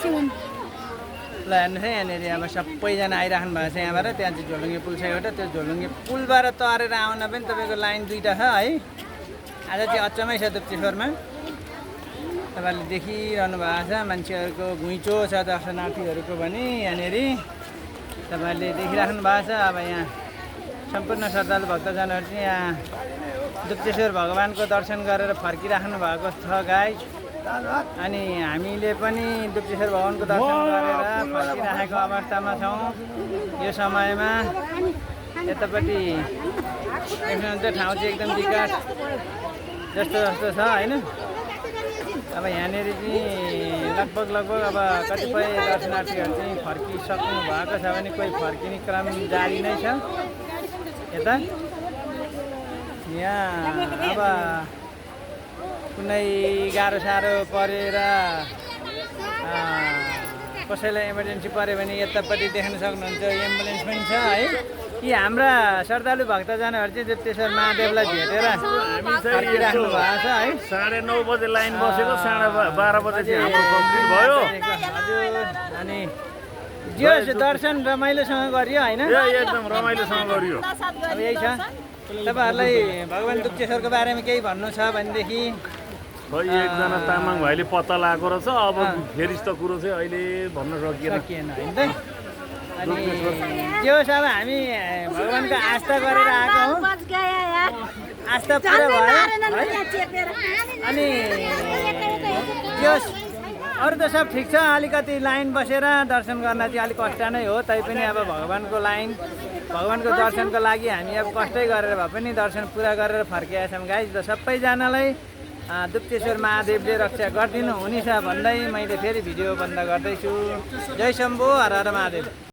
ल हेर्नुहोस् है यहाँनिर अब सबैजना आइराख्नु भएको छ यहाँबाट त्यहाँ चाहिँ झोलुङ्गे पुल छ एउटा त्यो झोलुङ्गे पुलबाट तरेर आउन पनि तपाईँको लाइन दुईवटा छ है आज चाहिँ अचम्मै छ दुप्चेश्वरमा तपाईँहरूले देखिरहनु भएको छ मान्छेहरूको घुइँचो छ दर्शनार्थीहरूको पनि यहाँनिर तपाईँहरूले देखिराख्नु भएको छ अब यहाँ सम्पूर्ण श्रद्धालु भक्तजनहरू चाहिँ यहाँ दुप्चेश्वर भगवानको दर्शन गरेर फर्किराख्नु भएको छ गाइस अनि हामीले पनि दुप्चेश्वर भगवानको दर्शन गरेर फर्किराखेको अवस्थामा छौँ यो समयमा यतापट्टि देख्नुहुन्छ ठाउँ चाहिँ एकदम विकास जस्तो छ होइन अब यहाँनिर चाहिँ लगभग अब कतिपय दर्शनार्थीहरू चाहिँ फर्किसक्नु भएको छ भने कोही फर्किने क्रम जारी नै छ यता यहाँ अब कुनै गाह्रो साह्रो परेर कसैलाई इमर्जेन्सी पऱ्यो भने यतापट्टि देख्न सक्नुहुन्छ एम्बुलेन्स पनि छ है कि हाम्रा श्रद्धालु भक्तजनहरू चाहिँ दुप्चेश्वर महादेवलाई भेटेर फर्किराख्नु भएको छ है 9:30 बजे लाइन बसेको 12:30 बजे चाहिँ हाम्रो कम्प्लिट भयो हजुर अनि जो दर्शन रमाइलोसँग गरियो होइन एकदम रमाइलोसँग गरियो अब यही छ तपाईँहरूलाई भगवान् दुप्चेश्वरको बारेमा केही भन्नु छ भनेदेखि खै एकजना तामाङ भाइले पत्ता लगाएको रहेछ अब फेरि त कुरो चाहिँ अहिले भन्न सकिएन होइन त अनि के होस् अब हामी भगवान्को आस्था गरेर आएको हौँ आस्था पुरा भयो अनि के होस् अरू त सब ठिक छ अलिकति लाइन बसेर दर्शन गर्न चाहिँ अलिक कष्ट नै हो तैपनि अब भगवान्को दर्शनको लागि हामी अब कष्टै गरेर भए पनि दर्शन पुरा गरेर फर्किएका छौँ गाइस र सबैजनालाई दुप्चेश्वर महादेवले रक्षा गरिदिनु हुनेछ भन्दै मैले फेरि भिडियो बन्द गर्दैछु जय शम्भो हर हर महादेव।